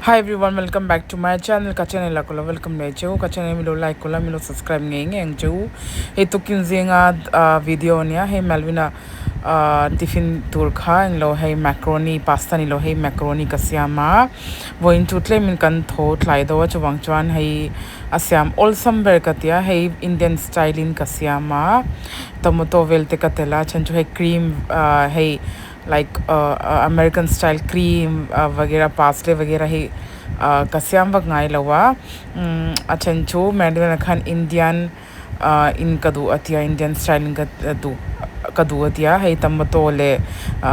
Hi everyone welcome back to my channel ka channel ah ka lo welcome leh cheu ka channel milo like kawla milo subscribe ngei ngei ang cheu hei tukin zinga ah video ania hei Melvin a ah tiffin tur kha englo hei macaroni pasta nilo hei macaroni ka siam a vawiin chu tlemin kan tho tlai deuh a chuvang chuan hei a siam awlsam ber ka tia hei Indian style in ka siam a tomato vel te ka telh a then chu hei cream ah hei like ah American style cream vagera pasta vagera hi ah ka siam vak ngai lo a umm a then chu Melvin a khan Indian ah in ka duh a tia Indian style in ka duh ka duh a tia hei tomato leh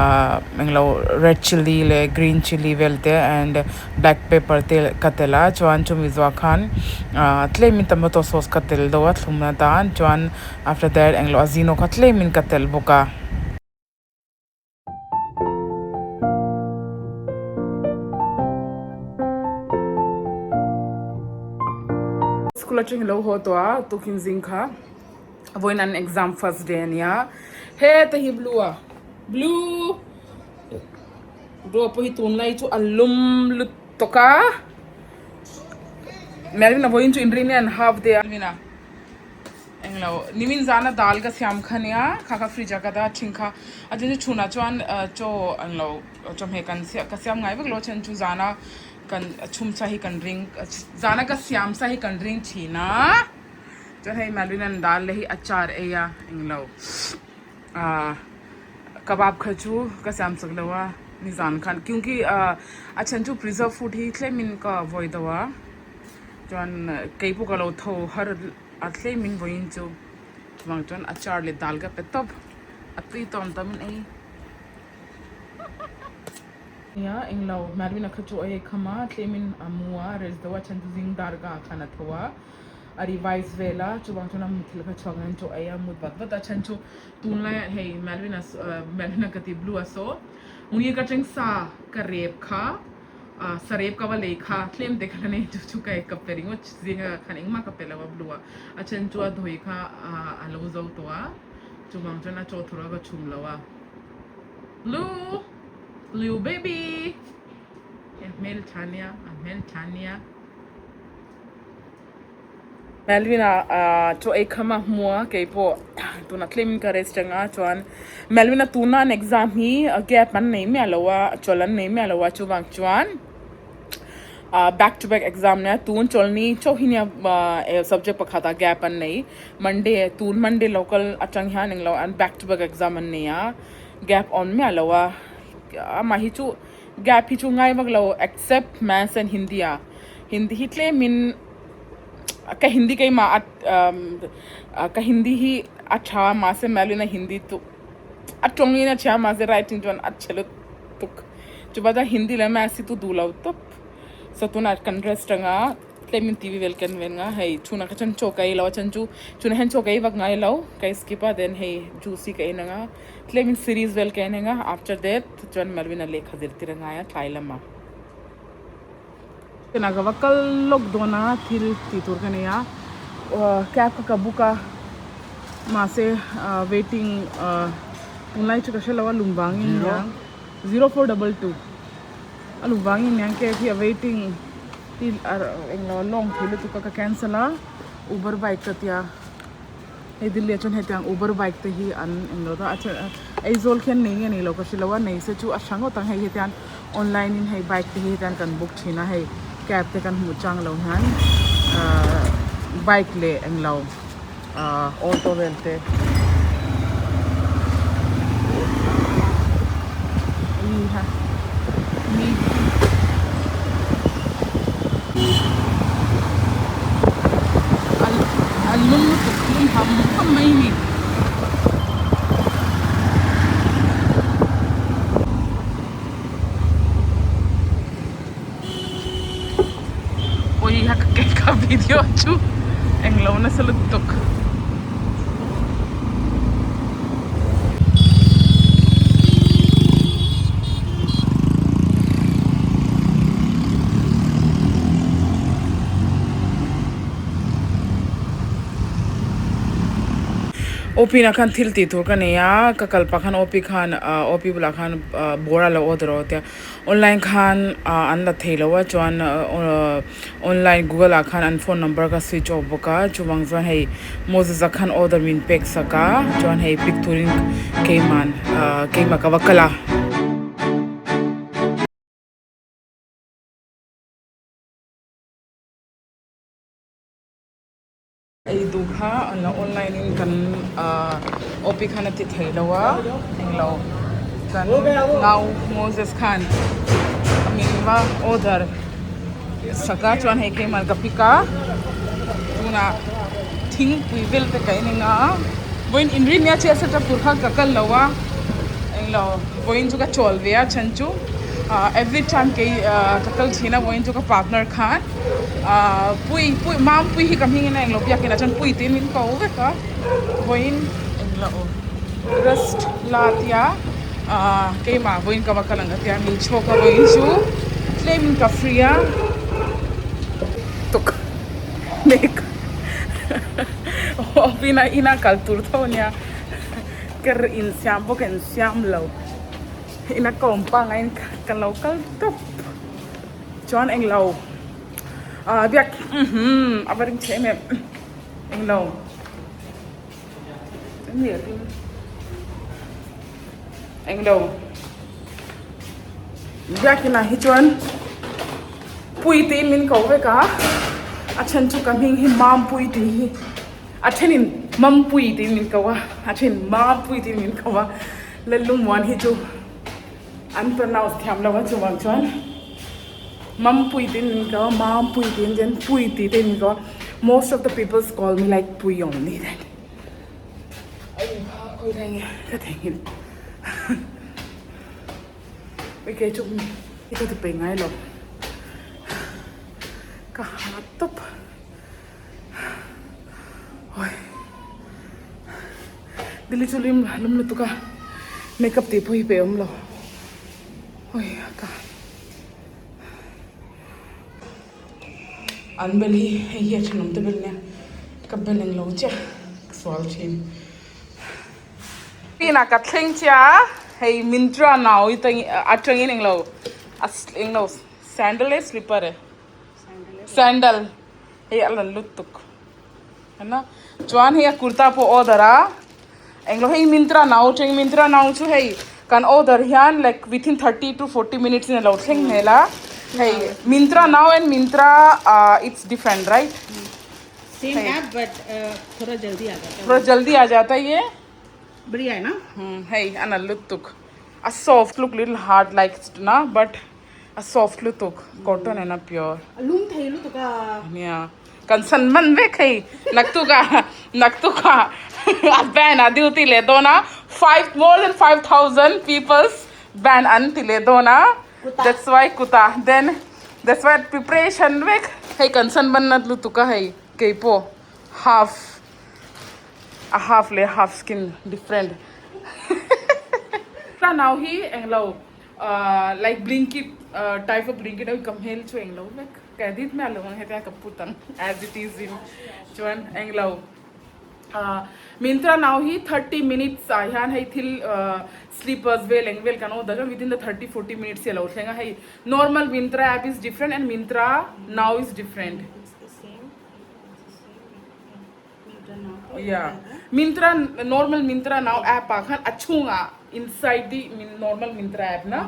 ah englo red chilli leh green chilli vel te and black pepper te ka telh a chuan chumi zawh khan ah tlemin tomato sauce ka telh deuh a thlum atan chuan after that englo azino kha tlemin ka telh bawk a. School atang ilo haw tawh a tukin zing kha vawiin an exam first day ania heta hi blue a blue blue pawh hi tunlai chu a lum lutuk a Melvin a vawiin chu inrin hian half day a Englo, nimin zana dal ka siam kha nia, kha kha fridge ah ka dah thin kha, a then chu chhunah chuan chaw englo chawhmeh kan ka siam ngai vek lo a then chu zana kan chhum sa hi kan ring zana ka siam sa hi kan ring thin a, chuan hei Melvin an dal leh hi achar ei a englo ah kebab kha chu ka siam chak lo a nizan khan kyunki ah a then chu preserve food hi tlem in ka vawi deuh a chuan keipawh ka lo tho har. A tlem in vawiin chu vang chuan achar leh dal ka pe tawp a tui tawm tawm in ei nia englo Marina kha chu ei kham a tlem in a mu a rest deuh a chhan chu zing dar ka khan a tho a a revise vel a chuvang chuan a muthilh kha chhuak nan chu ei a mut vat vat a chhan chu tunlai ah hei Marina Marina ka ti blue a saw uni ka teng sa ka rep kha. Sarep ka va lei kha tlem te khan a nei chu chu ka ka pe ringawt zinga khan engmah ka pe lo a blue a a then chu a dawi kha a lo zo tawh a chuvang chuan a chaw thur a va chhum lo a blue blue baby a hmeltha nia a hmeltha nia. Melvin a chaw ei kham a hmu a keipawh tunah tlem in ka rest reng a chuan Melvin a tuna an exam hi gap an nei miah lo a chawlh an nei miah lo a chuvang chuan ah back to back exam nia tun chawlhni chauh hi nia subject pakhat ah gap an nei Monday tun Monday lo kal atang hian englo an back to back exam an nei a gap awm miah lo a amah hi chu gap hi chu ngai vak lo except maths and Hindi ah Hindi hi tlem in ka Hindi keimah a ka Hindi hi a tha mahse Melvin a Hindi chu a tawng in a chhia mahse writing chuan a chhe lutuk chupa chuan Hindi leh Maths hi chu duh lo tawp so tunah kan rest anga tlem in T V vel kan ven nga hei chhunah kha chuan chaw ka ei lo a chhan chu chhunah hian chaw ka ei vak ngai lo ka ei skip a then hei juice hi ka en anga tlem in series vel ka en anga after that chuan Melvin a lehkha zirtir a ngai a tlai lamah. Tunah ka va kal lawk dawn a thil tih tur ka nei a cab kha ka book a mahse waiting tunlai chu ka hre lo a lum vangin nia zero 4 2 a lum vangin nia cab hi a waiting hi englo a long thei lutuk a ka cancel a uber bike ka tia hei Delhi ah chuan hetiang uber bike te hi an englo ta a then Aizawl khian nei nge nei lo ka hrelo a nei se chu a hra ngawt ang hei hetiang online in hei bike te hi hetiang kan book thin a hei cab te kan hmuh chang lo hian ahh bike leh englo ahh auto vel te a lum lutuk lum ham ham mai a ni. Ui a ka ka video chu englo nasa lutuk. OP na khan thil tih tur ka nei a ka kal pah khan OP khan ah OP bulah khan ah bawr a lo order aw tia online khan ah an la thei lo a chuan ah online google ah khan an phone number ka switch off bawk a chuvang chuan hei Moses a khan order min pek sak a chuan hei pick turin keiman ah keimah ka va kal a. Ei duh kha an lo online in kan ahh OP khan a ti thei lo a englo kan nau Moses khan a min va order sak a chuan hei keimah ka pick a tunah thingpui vel te ka en eng a vawiin inrin nia chhiat set up tur kha ka kal lo a englo vawiin chu ka chawl ve a chhan chu ahh every time kei ahh ka kal thin a vawiin chu ka partner khan. Ahh pui pui mampui hi ka hming in a englo biakin ah chuan pui tiin min ko vek a vawiin englo rest la tia ahh keimah vawiin ka va kal ang ka tia min chhawk a vawiin chu tlem in ka free a tuk mek awpin a ina kal tur tho ania ka insiam bawk a insiam lo ina ka awm pangai in ka lo kal tawp. Chuan englo ah biak umm a va ring chhe em em englo eng nge a ring englo biakinah hi chuan pui tiin min ko vek a a then chu ka hming hi mampui tih hi a thenin mampui tiin min ko a a then mampui tiin min ko a Lallungmuan hi chu. An pronounce thiam lo a chuvang chuan Mampui tiin min ko a, Mampui tiin then Pui tih te in min ko a, most of the peoples call me like Pui only then. A in kha khawi lai nge ka theihnghilh ui kei chu ka ti peih ngai lo ka ha tawp oi. Dili chu lim lum lutuk a makeup tih pawh hi pe awm lo oi ka an bel hi hei hi a thenawm te bel nia ka bel eng lo chiah ka sual thin inah ka thleng chiah a hei Myntra nau hi atangin eng lo a eng lo sandal e slipper e sandal hei a lan lutuk. Hena chuan hei a kurta pawh order a englo hei Myntra nau teng Myntra nau chu hei kan order hian like within 30 to 40 minutes in alo thleng hmel a hei Myntra nau and Myntra ah it's different right Same app but thoda jaldi aa jata hai. Thoda jaldi aa jata hai ye. Badhiya hai na? Hei a nal lutuk a soft look little hard like na but a soft lutuk cotton and a pure. A lum thei lutuk a. Nia. Kan san man vek hei naktuka naktuka a band a duty leh dawn a five more than 5000 peoples band an ti leh dawn a that's why kuta then that's why preparation vek hei kan san man nat lutuk a hei keipawh half a half leh half skin different ka nau hi englo like blinkit type of blinkit a ka hmel chu englo vek. Ka edit miah lo ang hetia ka put ang as it is in chuan englo Myntra nau hi 30 minutes ah hian hei thil slippers vel eng vel kan order chuan within the 30 40 minutes hi a lo thleng a hei normal Myntra app is different and Myntra now is different yeah Myntra normal Myntra now app ah khan a chhungah inside the normal Myntra app na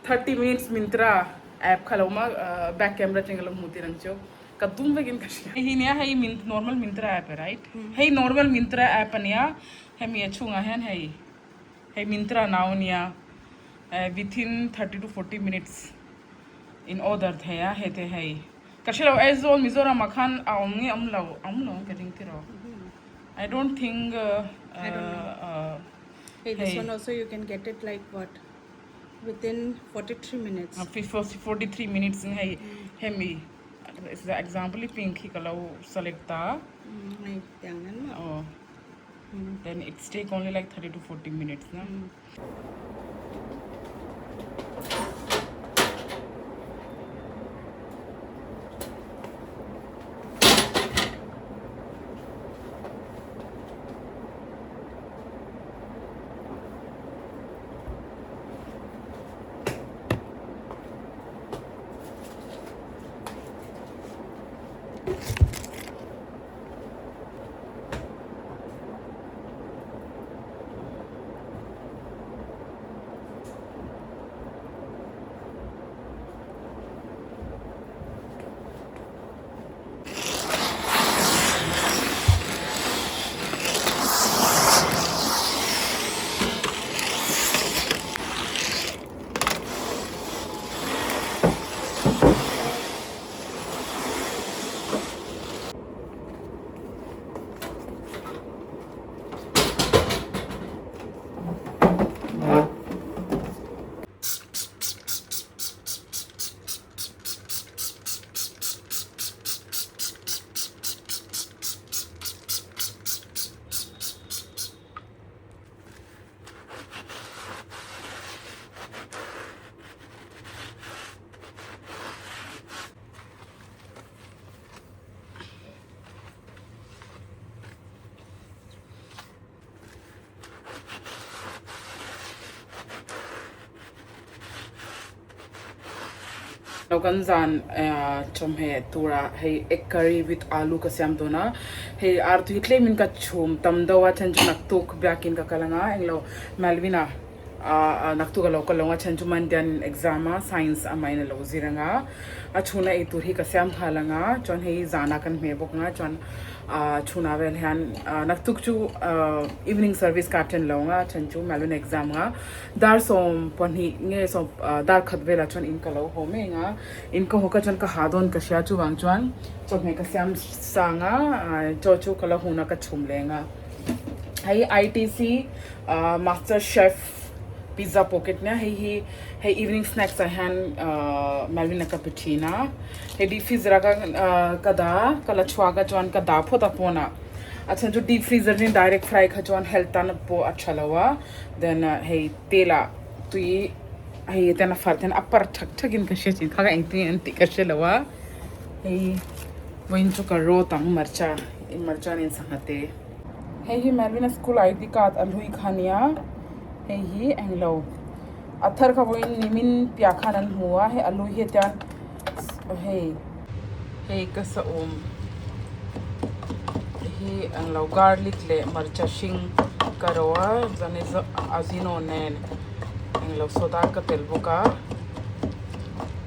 30 minutes Myntra app kha lo awm a back camera atangin ka lo hmu tir ang chu ka dum vekin ka hria. Hei hi nia hei normal Myntra app e right hei normal Myntra app ania hemi a chhungah hian hei hei Myntra nau ania within 30 to 40 minutes in order thei a hei te hei ka hrelo Aizawl Mizoram ah khan a awm nge awm lo awm lo ang ka ring tiraw I don't think Hey, this one also you can get it like what? Within 43 minutes. 43 minutes in hei hemi example hi pink hi ka lo select ta. Hei tiang nan maw. Oh. Then it's take only like 30 to 40 minutes na. Lo kan zan chawhmeh tura hei egg curry with alu ka siam dawn a, hei artui hi tlem in ka chhum tam deuh a then chu naktuk biakin ka kal anga englo Melvin-a naktuk a lo kal lo anga then chu Monday an exam a science amahin a lo zir anga a chhuna ei tur hi ka siam nghal anga chuan hei zanah kan hmeh bawk anga chuan chhunah vel hian naktuk chu evening service ka attend lo anga then chu Melvin-a exam anga. Dar 12 nge sawm dar khat velah chuan in ka lo haw mai ang a, in ka haw ka chuan ka ha dawn ka hria chuvang chuan chawhmeh ka siam sang a, chaw chu ka la hun a ka chhum leng a. Hei ITC master chef pizza pocket nia hei hi hei evening snacks ah hian Melvin a ka pe thin a, hei deep freezer ah ka dah ka la chhuak a chuan ka dah phawt a pawnah a chhan chu deep freezer in direct fry kha chuan health tan pawh a tha lo a. Then hei tel ah tui hei ten a far ten a par thak thak in ka hria chin kha ka engtin an tih ka hre lo a hei vawiin chu ka rawt ang hmarcha hmarcha nen sangha te. Hei hi Melvin-a school ID card a hlui kha ania hei hi englo a thar kha vawiin nimin piah khan an hmu a hei a hlui hi tian hei hei ka sa awm hi englo garlic leh hmarcha hring ka ro a chuan azino nen englo soda ka telh bawk a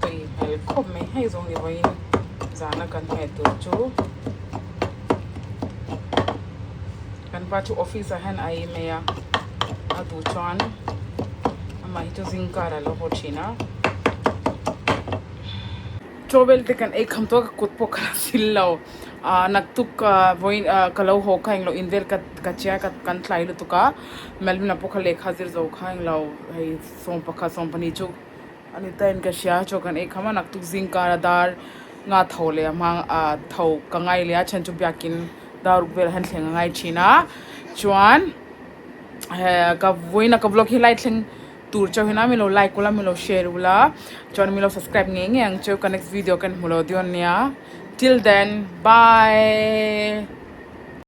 tui hmel khawp mai hei zawng ni vawiin zana kan hmeh tur chu kan pa chu office ah hian a ei mai a a duh chuan amah hi chu zingkar a lo haw thin a. Towel te kan ei kham tawh a ka kut pawh ka la sil lo ah naktuk ah vawiin ah ka lo haw kha englo invel ka ka chiai ka kan tlai lutuk a Melvin-a pawh kha lehkha zir zo kha englo hei 11 12 chu a ni ta in ka hria chaw kan ei kham a naktuk zingkar a dar nga tho leh a hmang ah tho ka ngai leh a then chu biakin dar ruk velah hian thleng a ngai thin a chuan ka vawiin a ka vlog hi lai thleng Tur chauh hian a milo like ula milo share ula chuan milo subscribe ngei ngei ang cheu ka next video kan hmu lo dawn nia till then bye.